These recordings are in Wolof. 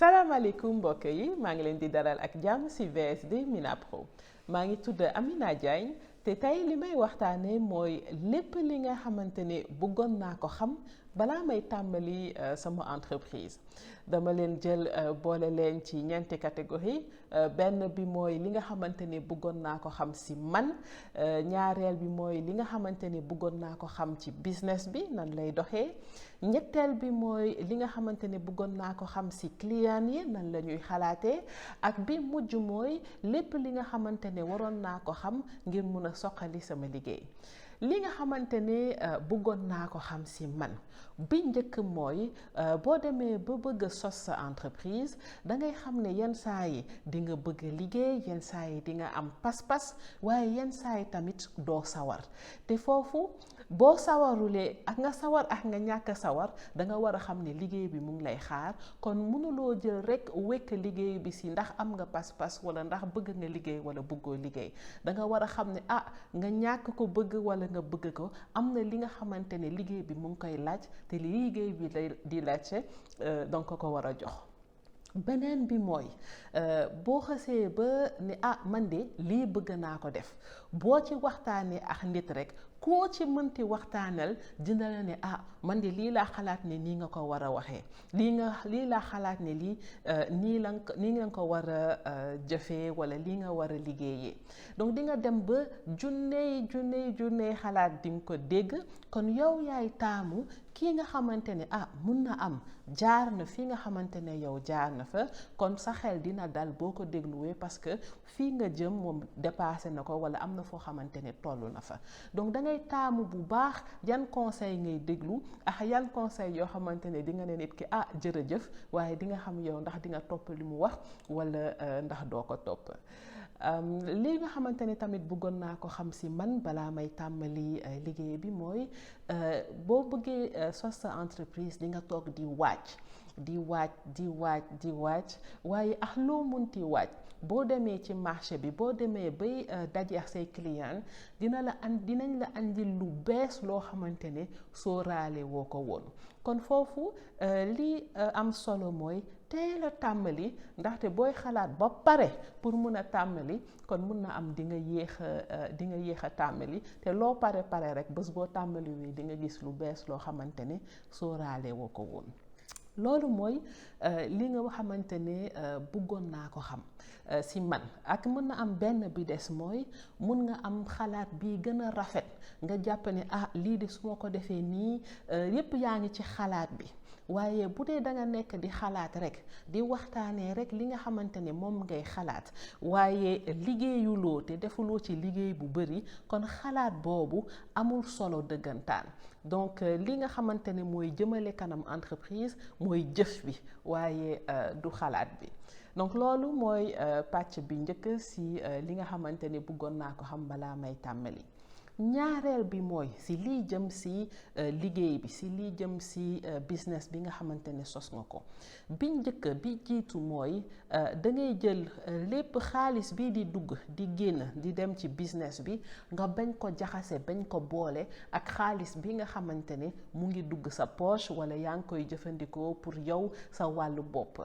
salaamaaleykum mbokk yi maa ngi leen di dalal ak jàmm ci VSD Mina Pro maa ngi tudd Amina Diagne te tey li may waxtaanee mooy lépp li nga xamante ne bëggoon naa ko xam balaa may tàmbali sama entreprise dama leen jël boole leen ci ñeenti catégorie benn bi mooy li nga xamante ne bëggoon naa ko xam ci man ñaareel bi mooy li nga xamante ne bëggoon naa ko xam ci business bi nan lay doxee ñetteel bi mooy li nga xamante ne bëggoon naa ko xam ci client yi nan la ñuy xalaatee ak bi mujj mooy lépp li nga xamante ne waroon naa ko xam ngir mun a soqali sama liggéey li nga xamante ne bëggoon naa ko xam ci man bi njëkk mooy boo demee ba bëgg a sos sa entreprise da ngay xam ne yenn saa yi di nga bëgg liggéey yenn saa yi di nga am pas-pas waaye yenn saa yi tamit doo sawar te foofu boo sawarulee ak nga sawar ak nga ñàkk sawar da nga war a xam ne liggéey bi mu ngi lay xaar kon mënuloo jël rekk wekk liggéey bi ci ndax am nga pas-pas walla ndax bëgg nga liggéey walla bëggoo liggéey da nga war a xam ne nga ñàkk ko bëgg walla nga bëgg ko am na li nga xamante ne liggéey bi mu ngi koy laaj te li liggéey bi di laajte donc ko war a jox beneen bi mooy boo xasee ba ne man de lii bëgg naa ko def boo ci waxtaanee ak nit rekk koo ci mënti waxtaanal dina la ne man de lii laa xalaat ne nii nga ko war a waxee lii laa xalaat ne lii nii nga ko war a jëfee walla lii nga war a liggéeyee donc di nga dem ba junney xalaat di nga ko dégg kon yow yaay taamu kii nga xamante ne mun na am jaar na fi nga xamante ne yow jaar na fa kon sa xel dina dal boo ko dégluwee parce que fii nga jëm moom dépassé na ko walla am na foo xamante ne toll na fa donc da ngay taamu bu baax yan conseil ngay déglu ak yan conseil yoo xamante ne di nga ne nit ki jërëjëf waaye di nga xam yow ndax di nga topp li mu wax walla ndax doo ko topp li nga xamante ne tamit bëggoon naa ko xam ci man balaa may tàmbali liggéey bi mooy boo bëggee sos sa entreprise di nga toog di waaj waaye loo munti waaj boo demee ci marché bi boo demee bay daje ak say client dinañ la andil lu bees loo xamante ne sóoraale woo ko woon kon foofu li am solo mooy teel a tàmbali ndaxte booy xalaat ba pare pour mun a tàmbali kon mun na am di nga yéex a tàmbali te loo pare rekk bés boo tàmbali wi di nga gis lu bees loo xamante ne sóoraale woo ko woon loolu mooy li nga xamante ne bëggoon naa ko xam ci man ak mën na am benn bi des mooy mun nga am xalaat bi gën a rafet nga jàpp ne lii de su ma ko defee nii yépp yaa ngi ci xalaat bi waaye bu dee da nga nekk di xalaat rekk di waxtaanee rekk li nga xamante ne moom ngay xalaat waaye liggéeyuloo te defuloo ci liggéey bu bari kon xalaat boobu amul solo dëggantaan donc li nga xamante ne mooy jëmale kanam entreprise mooy jëf bi waaye du xalaat bi donc loolu mooy pàcc bi njëkk ci li nga xamante ne bëggoon naa ko xam balaa may tàmbali ñaareel bi mooy ci lii jëm ci liggéey bi ci lii jëm ci business bi nga xamante ne sos nga ko bi njëkk bi jiitu mooy da ngay jël lépp xaalis bi di dugg di génn di dem ci business bi nga bañ ko jaxase bañ ko boole ak xaalis bi nga xamante ne mu ngi dugg sa poche walla yaa ngi koy jëfandikoo pour yow sa wàllu bopp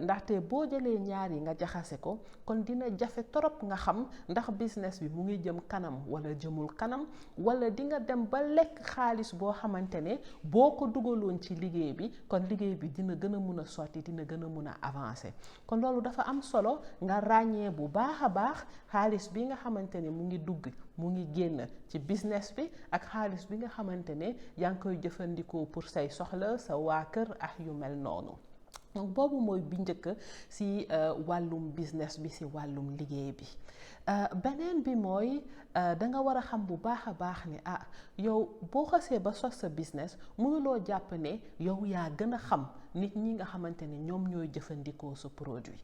ndaxte boo jëlee ñaar yi nga jaxase ko kon dina jafe torop nga xam ndax business bi mu ngi jëm kanam walla jëmul kanam walla di nga dem ba lekk xaalis boo xamante ne boo ko dugaloon ci liggéey bi kon liggéey bi dina gën a mun a sotti dina gën a mun a avancer kon loolu dafa am solo nga ràññee bu baax a baax xaalis bi nga xamante ne mu ngi dugg mu ngi génn ci business bi ak xaalis bi nga xamante ne yaa ngi koy jëfandikoo pour say soxla sa waa kër ak yu mel noonu donc boobu mooy bi njëkk ci wàllum business bi ci wàllum liggéey bi beneen bi mooy da nga war a xam bu baax a baax ne yow boo xasee ba sos sa business mënuloo jàpp ne yow yaa gën a xam nit ñi nga xamante ne ñoom ñooy jëfandikoo sa produit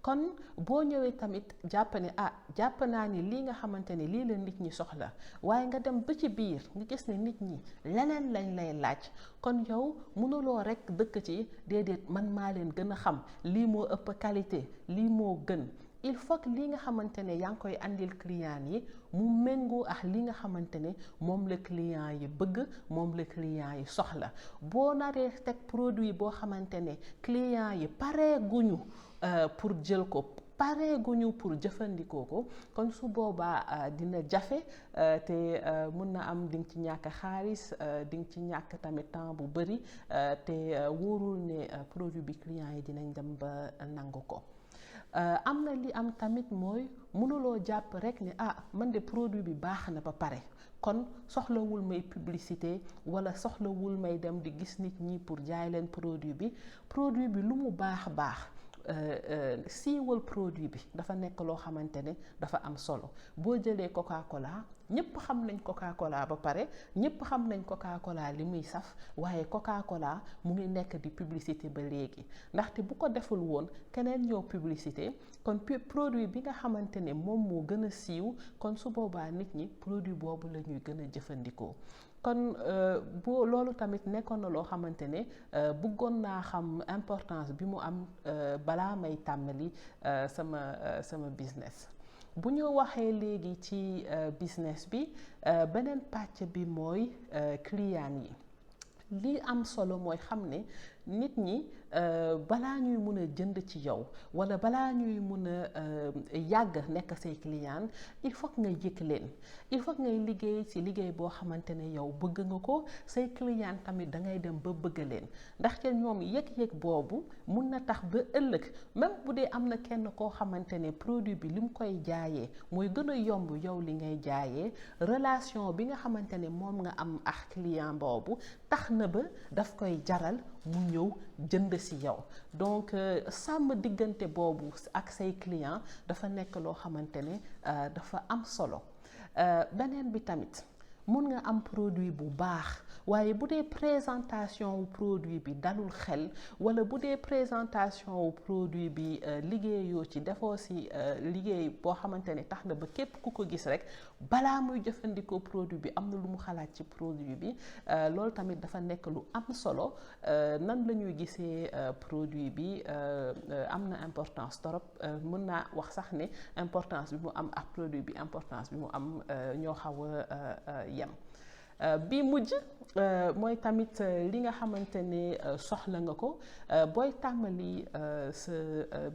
kon boo ñëwee tamit jàpp ne jàpp naa ni lii nga xamante ne lii la nit ñi soxla waaye nga dem ba ci biir nga gis ne nit ñi leneen lañ lay laaj kon yow mënuloo rekk dëkk ci déedéet man maa leen gën a xam lii moo ëpp qualité lii moo gën il faut que li nga xamante ne yaa ngi koy andil client yi mu méngoo ak li nga xamante ne moom la client yi bëgg moom la client yi soxla boo naree teg produit boo xamante ne client yi pareeguñu pour jël ko pareeguñu pour jëfandikoo ko kon su boobaa dina jafe te mun na am di nga ci ñàkk xaalis di nga ci ñàkk tamit temps bu bëri te wóorul ne produit bi client yi dinañ dem ba nangu ko. am na li am tamit mooy mënuloo jàpp rek ne man de produit bi baax na ba pare kon soxlawul may publicité wala soxlawul may dem di gis nit ñi pour jaay leen produit bi lu mu baax siiwal produit bi dafa nekk loo xamante ne dafa am solo boo jëlee Coca-Cola ñëpp xam nañ Coca-Cola ba pare ñëpp xam nañ Coca-Cola li muy saf waaye Coca-Cola mu ngi nekk di publicité ba léegi ndaxte bu ko deful woon keneen ñëw publicité kon produit bi nga xamante ne moom moo gën a siiw kon su boobaa nit ñi produit boobu la ñuy gën a jëfandikoo. kon boo loolu tamit nekkoon na loo xamante ne bëggoon naa xam importance bi mu am balaa may tàmbali sama business. bu ñu waxee léegi ci business bi beneen pàcc bi mooy client yi li am solo mooy xam ne nit ñi balaa ñuy mun a jënd ci yow wala balaa ñuy mun a yàgg nekk say client il faut que nga yëg leen il faut que ngay liggéey ci liggéey boo xamante ne yow bëgg nga ko say client tamit da ngay dem ba bëgg leen ndaxte ñoom yëg-yëg boobu mun na tax ba ëllëg même bu dee am na kenn koo xamante ne produit bi li mu koy jaayee mooy gën a yomb yow li ngay jaayee relation bi nga xamante ne moom nga am ak client boobu tax na ba daf koy jaral mu ñëw jënd ci yow donc sàmm diggante boobu ak say client dafa nekk loo xamante ne dafa am solo beneen bi tamit mun nga am produit bu baax waaye bu dee présentation wu produit bi dalul xel wala bu dee présentation wu produit bi liggéeyoo ci defoo ci liggéey boo xamante ne tax na ba képp ku ko gis rek balaa muy jëfandikoo produit bi am na lu mu xalaat ci produit bi loolu tamit dafa nekk lu am solo nan la ñuy gisee produit bi am na importance trop mën naa wax sax ne importance bi mu am ak produit bi importance bi mu am ñoo xaw a yem bi mujj mooy tamit li nga xamante ne soxla nga ko booy tàmbali sa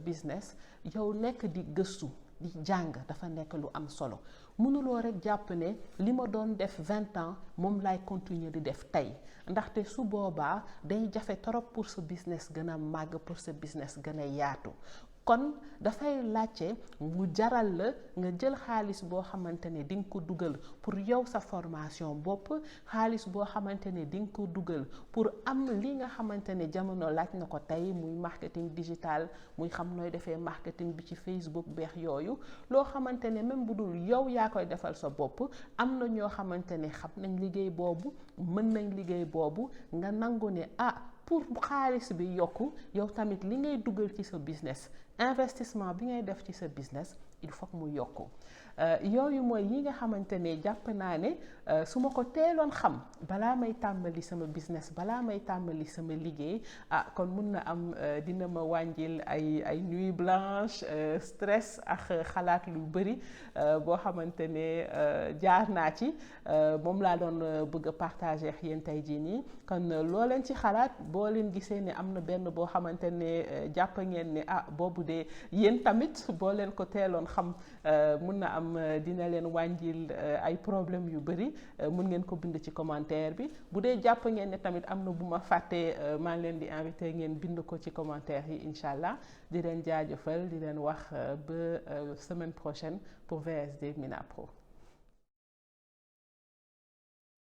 business yow nekk di gëstu di jàng dafa nekk lu am solo mënuloo rek jàpp ne li ma doon def 20 ans moom laay continuer di def tey ndaxte su boobaa day jafe trop pour sa business gën a màgg pour sa business gën a yaatu kon dafay laajte mu jaral la nga jël xaalis boo xamante ne di nga ko dugal pour yow sa formation bopp xaalis boo xamante ne di nga ko dugal pour am li nga xamante ne jamono laaj na ko tey muy marketing digital muy xam nooy defee marketing bi ci Facebook beex yooyu loo xamante ne même bu dul yow yaa koy defal sa bopp am na ñoo xamante ne xam nañ liggéey boobu mën nañ liggéey boobu nga nangu ne pour xaalis bi yokku yow tamit li ngay dugal ci sa business investissement bi ngay def ci sa business il faut que mu yokku yooyu mooy yi nga xamante ne jàpp naa ne su ma ko teeloon xam balaa may tàmbali sama business balaa may tàmbali sama liggéey kon mun na am dina ma wàññil ay nuit blanche stress ak xalaat lu bëri boo xamante ne jaar naa ci moom laa doon bëgg a partager ak yéen tey jii nii kon loo leen ci xalaat boo leen gisee ne am na benn boo xamante ne jàpp ngeen ne boobu de yéen tamit boo leen ko teeloon xam mun na am dina leen wàññil ay problème yu bëri mun ngeen ko bind ci commentaire bi bu dee jàpp ngeen ne tamit am na bu ma fàttee maa ngi leen di invité ngeen bind ko ci commentaire yi incha allah di leen jaajëfal di leen wax ba semaine prochaine pour VSD Mina Pro.